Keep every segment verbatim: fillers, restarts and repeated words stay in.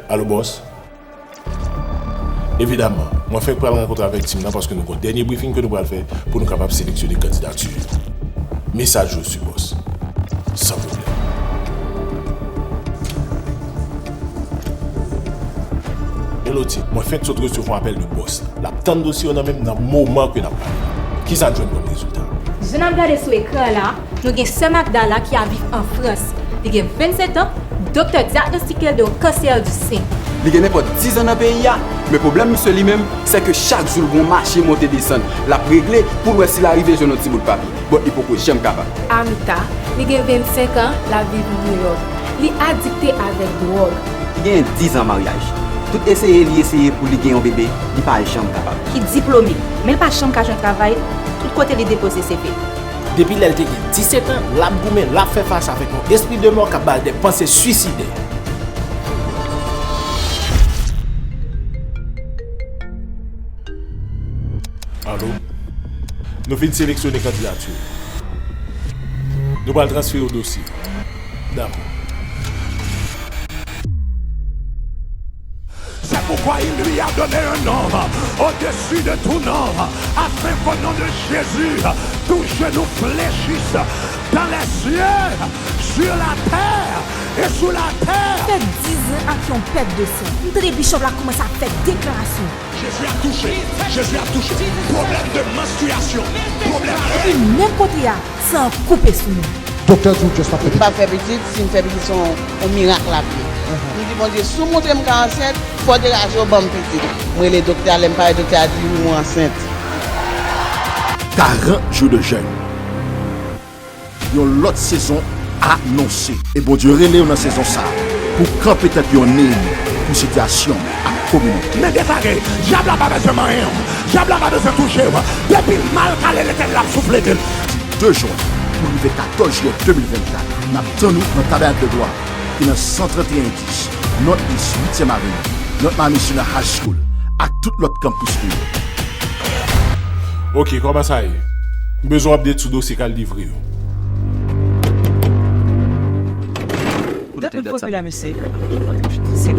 Alo, bòs? Evidaman, mwen fèk pral rankontre avèk tim nan paske nou gon dènye briefing ke nou pral fè pou nou kapab seleksyone kandidati yo. Mesaj reçu, bòs. San pwoblèm. Elodie, mwen fèk sot resevwa apèl de bòs la. L ap tann dosye yo nan men m nan moman ke n ap pale. Kisa n jwenn kòm rezilta? Jan n ap gade sou ekran la, nou gen sè Magda la ki ap viv an Frans. Li gen vennsèt an, doktè dyagnostike l de yon kansè di sen. Li gen nenpòt diz an nan peyi a, men pwoblèm misye li menm, se ke chak jou l gon mache monte desann. L ap regle pou l wè si l arive jwenn yon ti bout papye. But li poko janm kapab. Amita, li gen vennsenk an, l ap viv Nouyòk. Li adikte avèk dwòg. Li genyen diz an maryaj. Tout eseye li eseye pou li gen yon bebe, li pa janm kapab. Ki diplome, men l pa janm ka jwenn travay, tout kote li depoze seve l. Depi lè l te gen disèt an, l ap goumen, l ap fè fas avèk yon espri de mò k ap ba l de panse swisidè. Alo? Nou fin seleksyone kandidati yo. Nou pral transfere w dosye. Dakò. C'est pourquoi il lui a donné un nom au-dessus de tout nom, afin qu'au nom de Jésus, tout genou fléchisse dans les cieux, sur la terre et sous la terre. Fè diz an ak yon pèt de san. M tande Bishop la kòmanse ap fè deklarasyon. Jezi ap touche. Jezi ap touche. Pwoblèm de manstriyasyon. Pwoblèm. Epi menm kote a, san an koupe sou nou. Doktè di w just ap fè pitit. M pa fè pitit, si m fè pitit se yon, yon mirak l ap ye. M di Bondye, si w montre m ka ansent, fò w degaje w ban m pitit. M rele doktè a, lè m pale doktè a di wi, mwen ansent. Quarante jours de jeûne. Yon lòt sezon anonse. E Bondye rele w nan sezon sa a pou w kanpe tankou yon Neyemi pou sitiyasyon ak kominote. Men deklare, dyab la pa bezwen manyen w. Dyab la pa bezwen touche w. Depi l mal kale, Letènèl ap souflete l. Soti de jen pou rive katòz jiyè de mil vennkat, n ap tann ou nan Tabènak de Glwa ki nan san trannteyen dis North East uityèm Aveni, North Miami Senior High School, ak tout lòt kanpis nou yo. Ok, kòman sa ye? M bezwen w update sou dosye k al livre yo. Dat nou t popilè, mesye. Se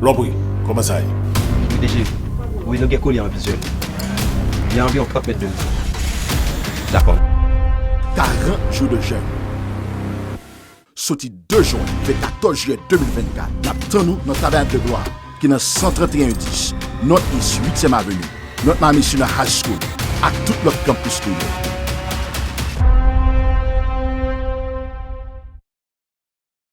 Lòpri, kòman sa ye? P D G, wi, nou gen kolye an vizyèl. Li a anviwon trant mèt de nou. Dakò. Quarante jours de jeûne. Soti de jen rive katòz jiyè de mil vennkat, n ap tann ou nan Tabènak de Glwa, ki nan san trannteyen dis North East uityèm Aveni, North Miami Senior High School, ak tout lòt kanpis nou yo.